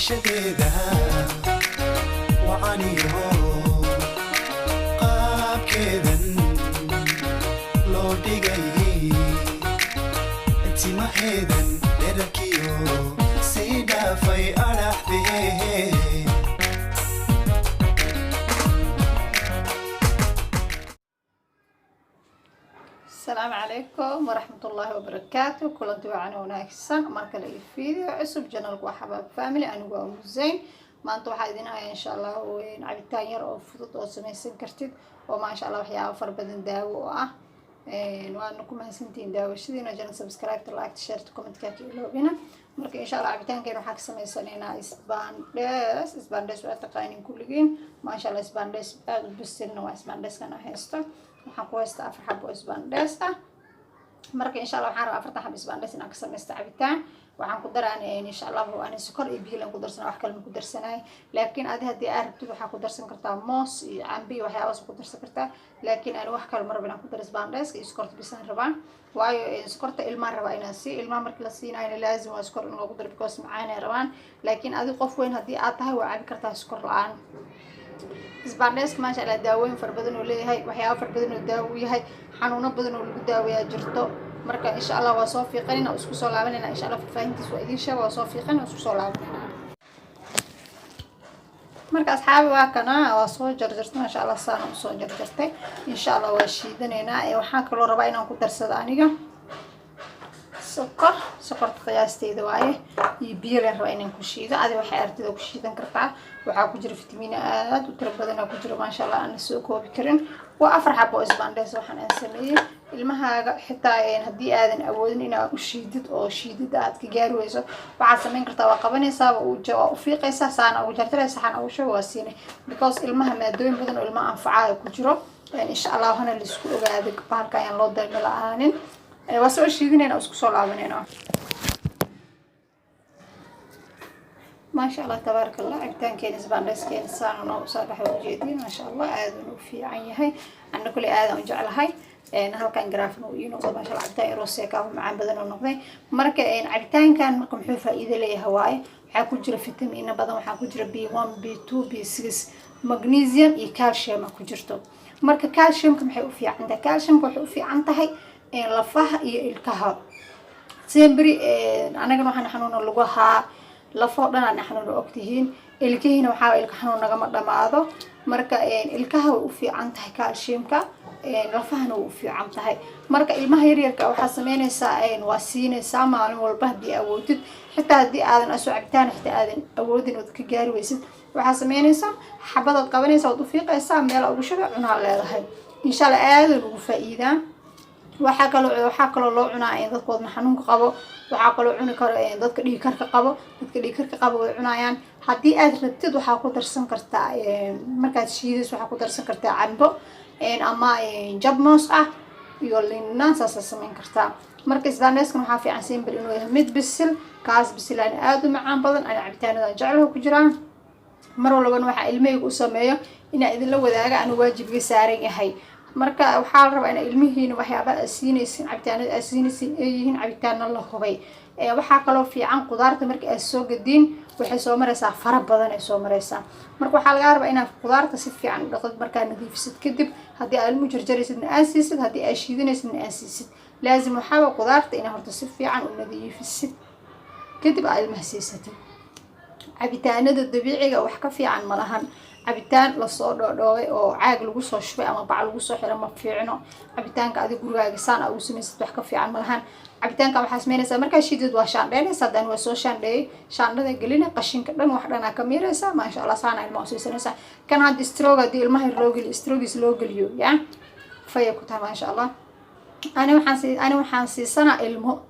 Wiilashadeeda wacaniyo qaabkeedan loo dhigay, timaheedan dherarkiyo sii dhaafay adhaxdee. Asalaamu calaykum waraxmatullaahi wabarakaatu. Kulanti wacan wanaagsan mar kale iyo video cusub. Channelku waa Xabaab Family, anigu waa Museyn. Maanta waxaa idin hayaa, insha Allah, cabitaan yar oo fudud oo samaysan kartid oo, maasha Allah, waxyaabo fara badan daawo oo ah. Waana ku mahadsantihiin daawashadiina. Channel subscribe, like, share, commentka ka iloobina. Marka, insha Allah, cabitaankeena waxaa ka samaysanaynaa isbaandhees. Isbaandhees waa taqaanin kulligiin, maasha Allah. Isbaandhees aada u bisilna waa isbaandheeskan aan haysto. Waxaan ku haystaa afar xabo oo isbaandhees ah. Marka, insha Allah, waxaan rabaa afartan xabo isbaandhees inaan ka samaysto cabitaan. Waxaan ku daraan, insha Allah, ani sokor iyo biyo laan ku darsana, wax kale ma ku darsanaay. Laakiin adi haddii aad rabtid, waxaa ku darsan kartaa moos iyo cambe iyo waxyaabahaas ku darsan kartaa. Laakiin ani wax kale ma rabo inaan ku daro, isbaandheeska iyo sokorta bisaan rabaa. Waayo, sokorta ilmaan rabaa inaan siiyo. Ilmaha markii la siinayo laazim waa sokor in loogu daro, because macaan ay rabaan. Laakiin adi qof weyn haddii aad tahay, waa cabi kartaa sokor la-aan. Isbaandheeska, maasha Allah, daawooyin fara badan oo leeyahay, waxyaaba fara badan oo daawo u yahay, xanuuno badan oo lagu daaweeyaa jirto. Marka, insha Allah, waa soo fiiqanayna, isku soo laabanayna. Insha Allah, faahfaahintiis waa idiin sheega. Waa soo fiiqan, isku soo laabanayna. Marka, asxaabi, waa kana, waa soo jarjartay, maasha Allah, saana usoo jarjartay. Insha Allah, waa shiidanaynaa. Waxaa kaloo rabaa inaan ku darsado aniga sokor. Sokorta qiyaasteeda waaye iyo biyo leen rabaa inaan ku shiido. Adi waxay artida ku shiidan kartaa. Waxaa ku jira fitamiino aada u tiro badanaa ku jira, maasha Allah, aan la soo koobi karin. Waa afar xabo oo isbaandhees waxaan aan sameeyey. Ilmahaaga xitaa haddii aadan awoodin inaad u shiidid oo shiidida aad ka gaari weyso, waxaad samayn kartaa: waa qabanaysaa, waa u fiiqaysaa, saana ugu jarjaraysa, saxan ugu shuba, waa siinay, because ilmaha maadooyin badan oo ilmaha anfacaa ku jiro. Insha Allah, hana laisku ogaaday bahalka ayaan loo daymo la-aanin. Waa soo shiidinayna oo isku soo laabanayna. Maasha Allah, tabaaraka Allah, cabitaankeena isbaandheyskeena saana noo usoo baxay, ujeediin. Maasha Allah, aaduna u fiican yahay. Anna kuley aadan u jeclahay. Halkan garaafna uu ii noqdo, maasha Allah, cabitaan yaroo seekaahu macaan badan oo noqday. Marka cabitaankan marka muxuu faa'iido leeyahay waaye? Waxaa ku jira fitamiino badan. Waxaa ku jira B1, B2, B6, magnesium iyo calcium ku jirto. Marka calciumka maxay u fiican tahay? Calciumka waxay u fiican tahay lafaha iyo ilkaha. Sembri anagana waxaan xanuuna lugaha, lafoo dhan aan xanuuna, ogtihiin. Ilkihiina waxaa ilka xanuun nagama dhamaado. Marka ilkaha way u fiican tahay calciumka, lafahana way u fiican tahay. Marka ilmaha yaryarka waxaa sameynaysaa, waa siinaysaa maalin walba haddii awoodid. Xitaa haddii aadan asoo cabitaan xitaa aadan awoodin ood ka gaari weysid, waxaa sameynaysaa xabadaad qabanaysaa, waad u fiiqaysaa, meel ugu shuba, cunaa leedahay. Insha Allah, aadan ugu faa'iidaa. Waxaa kaloo loo cunaa dadka wadna xanuunka qabo. Waxaa kaloo cuni karo dadka dhiigkarka qabo. Dadka dhiigkarka qabo way cunayaan. Haddii aad rabtid, waxaa ku darsan kartaa, markaad shiidayso, waxaa ku darsan kartaa cambo ama jab moos ah iyo linnaan, saasaa samayn kartaa. Marka isbaandheyskan waxaa fiican simple inuu yahay mid bisil. Kaas bisilaan aada u macaan badan. Ana cabitaanadan jeclaha ku jiraan. Mar walbana waxaa ilmahayga u sameeyo inaa idinla wadaaga, anu waajibga saaran yahay. Marka waxaa la rabaa inaa ilmihiina waxyaaba aad siinaysin, cabitaanada aad siinaysin ay yihiin cabitaano la hubay. Waxaa kaloo fiican, qudaarta marka aad soo gadiin, waxay soo maraysaa fara badan ay soo maraysaa. Marka waxaa lagaa rabaa inaad qudaarta si fiican u dhaqdid. Markaa nadiifisid kadib, haddii aad ilmu jarjaraysidna aad siisid, haddii aad shiidanaysidna aad siisid, laazim waxaaba qudaarta inaad horta si fiican u nadiifisid, kadib aad ilmaha siisatid. Cabitaanada dabiiciga wax ka fiican ma lahan. Cabitaan lasoo dhoodhoobay oo caag lagu soo shubay ama bac lagu soo xiro ma fiicno. Cabitaanka adiga gurigaaga saan aa ugu samaysid wax ka fiican ma lahan. Cabitaanka waxaa sameynaysaa, markaa shidid waa shaandheynaysa. Haddana waa soo shaandheeyay, shaandhada gelina, qashinka dhan wax dhan aa ka miiraysaa. Maasha Allah, saana ilmaha usiisanaysaa. Kan hadda straw haddii ilmaha yar loo geliyo, strawgiis loo geliyo, ya faya ku tahay, maasha Allah. Ani waxaan siisanaa ilmo,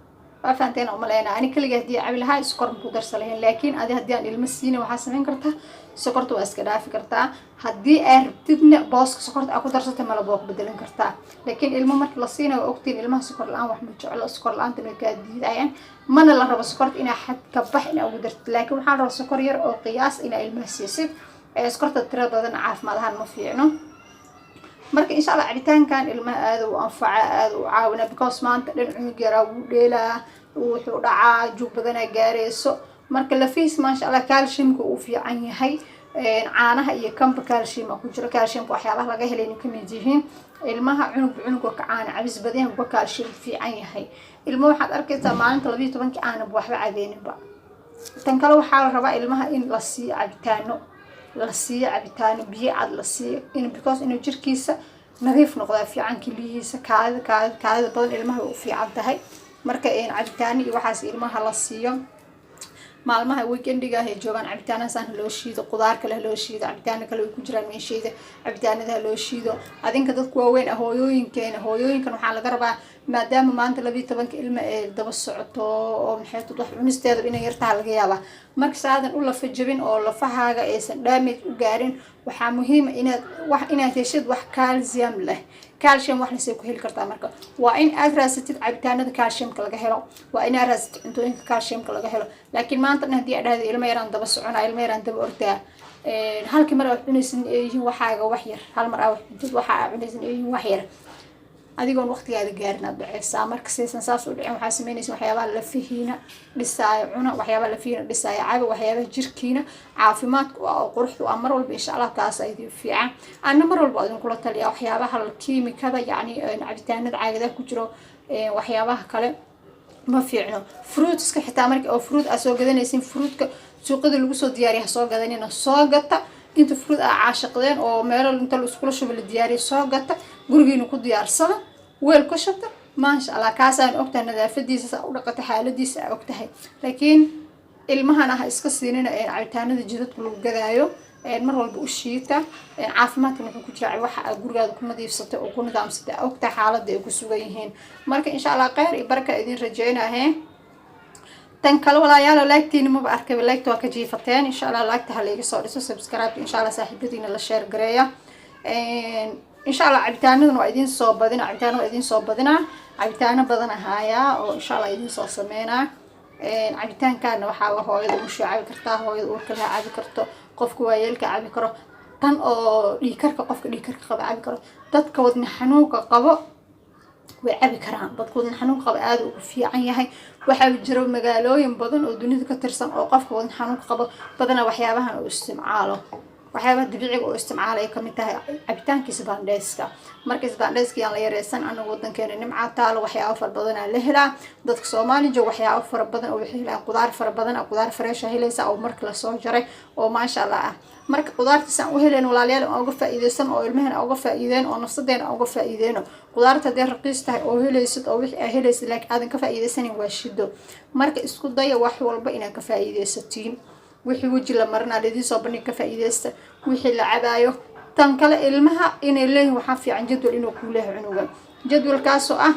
waa fahanteen umaleyna. Ani kaliga haddii cabi lahaa, sokor ma ku darsa lahayn. Laakiin adi haddii aan ilmo siinin, waxaa samayn kartaa, sokorta waa iska dhaafi kartaa. Haddii aad rabtidna, booska sokorta aa ku darsatay malab waa ku bedelan kartaa. Laakiin ilmo marka la siinayo, waa ogtiin ilmaha sokor la-aan wax ma jeclo, sokor la-aanta way kaa diidayaan. Mana la rabo sokorta inaa xad ka bax inaa ugu dartid, laakiin waxaa la rabaa sokor yar oo qiyaas inaa ilmaha siisid. Sokorta tira badan caafimaad ahaan ma fiicno. Marka, insha Allah, cabitaankan ilmaha aada u anfaca, aada u caawina, because maanta dhan cunug yaraa wuu dheelaa, wuxuu dhacaa, juug badanaa gaarayso. Marka lafihiis, maasha Allah, calciumka uu fiican yahay. Caanaha iyo kamba calcium ku jiro. Calciumka waxyaabaha laga helay inay kamid yihiin. Ilmaha cunug cunuga ka caana cabis badan yahay, ka calcium fiican yahay. Ilmo waxaad arkaysaa maalinta 12-kii aanaba waxba cabeyninba. Tan kale, waxaa la rabaa ilmaha in la siiyo cabitaano, la siiyo cabitaano biyo cad la siiyo in because inuu jirkiisa nadiif noqdaa fiican, kiliyihiisa, kaadida kaadida badan ilmaha way u fiican tahay. Marka cabitaano iyo waxaas ilmaha la siiyo. Maalmaha weekendiga ah ay joogaan, cabitaanadaasaan loo shiido, qudaar kale loo shiido, cabitaano kale way ku jiraan meeshayda, cabitaanada loo shiido. Adinka dadku waaweyn ah, hooyooyinkeena, hooyooyinkan waxaa laga rabaa, maadaama maanta 12-ka ilma ay daba socoto oo maxay tud wax cunisteeda inay yartaha laga yaabaa. Marka saadan u lafa jabin oo lafahaaga aysan damage u gaarin, waxaa muhiima inaad wax inaad heshid wax calcium leh. Calcium wax lasay ku heli kartaa. Marka waa in aad raasatid cabitaanada calciumka laga helo, waa inaad raasatid cuntooyinka calciumka laga helo. Laakiin maanta dhan haddii aad dhahdo ilmo yaraan daba soconaa, ilmo yaraan daba ordaa, halkii mar aad cunaysin ay yihiin waxaaga wax yar, hal mar aa wax cuntid, waxa aad cunaysin ay yihiin wax yar, adigoon waqtigaada gaarin aad dhaceysaa. Marka saysan saas u dhicin, waxaa sameynaysa waxyaabaha lafihiina dhisaayo cuna, waxyaabaha lafihiina dhisaayo caba, waxyaabaha jirkiina caafimaadka u ah oo quruxda u ah mar walba, insha Allah, taas idin fiican. Ana mar walba idinkula taliya waxyaabaha kiimikada, yacni cabitaanada caagadaha ku jiro, waxyaabaha kale ma fiicno. Fruitska xitaa, marka oo fruit aad soo gadanaysin, fruitka suuqyada lagu soo diyaariya ha soo gadanina. Soo gata inta fruit aa caashiqdeen oo meelo inta la iskula shubo la diyaariya. Soo gata, gurigiina ku diyaarsada, weel ku shubta, maasha Allah. Kaasaan ogtahay nadaafadiisa, saa u dhaqata, xaaladiisa aa ogtahay. Laakiin ilmahana ha iska siinina cabitaanada jidadka lagu gadaayo. Mar walba u shiita. Caafimaadkan wuxuu ku jiraa waxa aad gurigaada ku nadiifsatay oo ku nidaamsatay, aa ogtahay xaaladda ay ku sugan yihiin. Marka insha Allah kheyr iyo baraka idin rajeynahe. Tan kale, walaayaalo, like-tiina maba arkay, like-ta waa ka jiifateen. Insha Allah like-ta ha laiga soo dhiso, subscribe insha Allah, saaxiibadiina la share gareeya insha Allah. Cabitaanadan waa idin soo badina, cabitaano waa idin soo badinaa, cabitaano badan ahaayaa oo insha Allah idin soo sameynaa. Cabitaankaana waxaa la hooyada umusha cabi kartaa, hooyada uurka laha cabi karto, qofka waayeelka cabi karo, tan oo dhiigkarka, qofka dhiigkarka qaba cabi karo, dadka wadna xanuunka qabo way cabi karaan. Dadka wadna xanuunka qaba aada ugu fiican yahay. Waxaa jira magaalooyin badan oo dunida ka tirsan oo qofka wadna xanuunka qabo badanaa waxyaabahan uu isticmaalo, waxyaabaha dabiiciga oo isticmaala ay kamid tahay cabitaanka isbaandheyska. Marka isbaandheyska yaan la yareysan. Anagu wadankeena nimcaa taalo, waxyaaba fara badanaa la helaa. Dadka Soomaali joog waxyaaba fara badan oo waxay helaan, qudaar fara badan, qudaar fresh ah helaysa oo marka lasoo jaray oo maasha Allah ah. Marka qudaarta saan u heleen, walaalayaal, aan uga faa'iideysan oo ilmahena aan uga faa'iideen oo nafsadeena aan uga faa'iideeno. Qudaarta haddii raqiis tahay oo helaysid oo wixii aa helaysid, laakiin aadan ka faa'iideysanin, waa shido. Marka isku daya wax walba inaad ka faa'iideysatiin. Wixii weji la marinaa laidin soo bandhig, ka faa'iideysta. Wixii la cabaayo. Tan kale, ilmaha inay leeyihin waxaa fiican jadwal inuu kuu leeyahay cunuga, jadwalkaasoo ah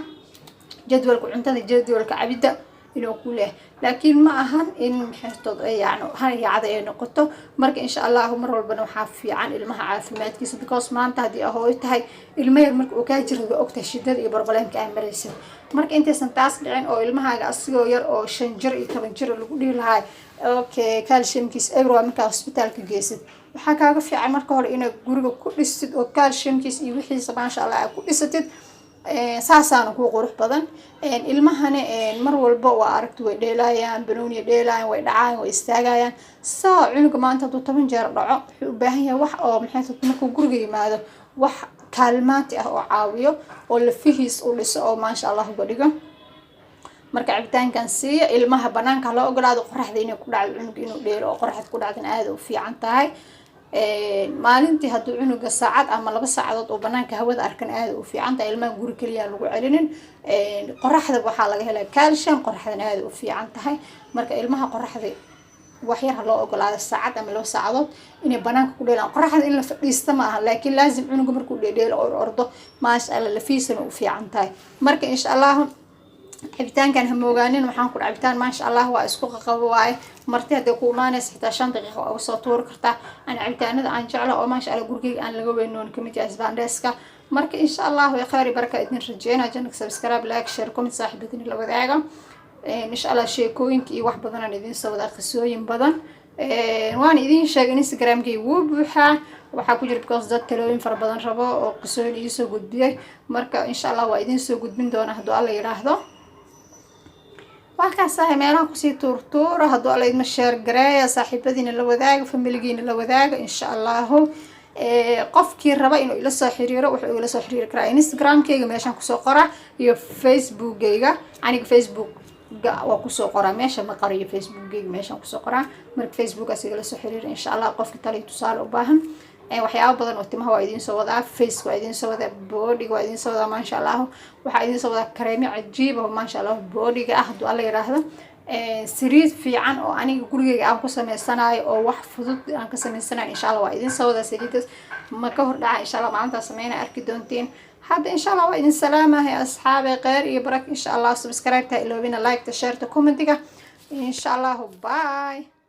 jadwalka cuntada, jadwalka cabidda inuu ku leeyahay. Laakiin ma ahan in maxaytood yani hal yaacada ay noqoto. Marka insha Allahu mar walbana waxaa fiican ilmaha caafimaadkiisa, because maanta haddii hooyo tahay, ilma yar marka uu kaa jiro, waa ogtahay shidada iyo problemka aa maraysid. Marka intaysan taas dhicin oo ilmahaaga asigoo yar oo 5 jir iyo 10 jir lagu dhihi lahaa, okay, calciumkiisa eber waa, markaa hosbitaalka geysid, waxaa kaaga fiican marka hore inaad guriga ku dhistid oo calciumkiisa iyo wixiisa, maasha Allah, aad ku dhisatid. Saasaana ku qurux badan. Ilmahana mar walba waa aragti, way dheelaayaan, banooniya dheelaayaan, way dhacaayan, way istaagayaan. Saa cunuga maanta hadduu 10 jeer dhaco, wuxuu u baahan yahay wax oo maxay markuu guriga yimaado wax kaalmaanti ah oo caawiyo oo lafihiis u dhiso oo maasha Allah uga dhigo. Marka cabitaankan siiya ilmaha, banaanka loo ogolaado qoraxda inay ku dhacdo, cunuga inuu dheelo oo qoraxda ku dhacdana aada u fiican tahay. Maalintii hadduu cunuga saacad ama 2 saacadood oo banaanka hawada arkan, aada u fiican tahay. Ilmaha guri keliya lagu celinin. Qoraxda waxaa laga helaa calcium, qoraxdana aada u fiican tahay. Marka ilmaha qoraxda waxyar ha loo ogolaado, saacad ama 2 saacadood inay banaanka ku dheelaan. Qoraxda in la fadhiista ma aha, laakiin laazim cunuga markuu dheedheelo oo ordo, maasha Allah, lafiisana u fiican tahay. Marka insha Allahu cabitaankan ha moogaanin. Waxaan ku cabitaan, maasha Allah, waa isku qaqabo waaye. Marti hadday ku imaanaysa xitaa 5 daqiiqa waa uga soo tuuri kartaa. Aan cabitaanada aan jecla oo maasha Allah gurigeyga aan laga weynoon kamid yahay isbaandheeska. Marka insha Allah way khayr iyo baraka idin rajeynaa. Channelka subscribe, like, share, comment, saaxiibadina la wadaaga. Insha Allah sheekooyinka iyo wax badan aan idiin soo wadaa, qisooyin badan waana idiin sheegay. Instagramkayga wuu buuxaa, waxaa ku jira because dad talooyin fara badan rabo oo qisooyin iisoo gudbiyay. Marka insha Allah waa idiin soo gudbin doona hadduu Alla yidhaahdo. Waa kaasahay, meelaha kusii tuurtuura. Hadduu Alla idma, share gareeya, saaxiibadiina la wadaaga, familigiina la wadaaga, insha Allahu. Qofkii raba inuu ila soo xiriiro, wuxuu igala soo xiriiri karaa Instagramkayga, meeshaan kusoo qoraa, iyo Facebookgayga. Aniga Facebook waa kusoo qoraa meesha, ma qariyo. Facebookgayga meeshaan kusoo qoraa. Marka Facebookaas igala soo xiriira, insha Allah, qofki taliyo tusaale u baahan. Waxyaabo badan oo timaha waa idiin soo wadaa, faceka waa idiin soo wadaa, bodyga waa idiin soo wadaa, maasha Allahu. Waxaa idiin soo wadaa kareemyo cajiib oo, maasha Allahu, bodyga ah, hadduu Alla yiraahdo. Saliid fiican oo aniga gurigeyga aan ku sameysanayo oo wax fudud aan ka sameysanayo, insha Allah, waa idiin soo wadaa. Saliidaas ma ka hor dhaca, insha Allah, maalintaas sameyna arki doontiin. Hadda, insha Allah, waa idin salaamahay, asxaabe. Kheyr iyo barak, insha Allah. Subscribe-ta iloobina, like-ta, share-ta, commentiga, insha Allahu. Bye.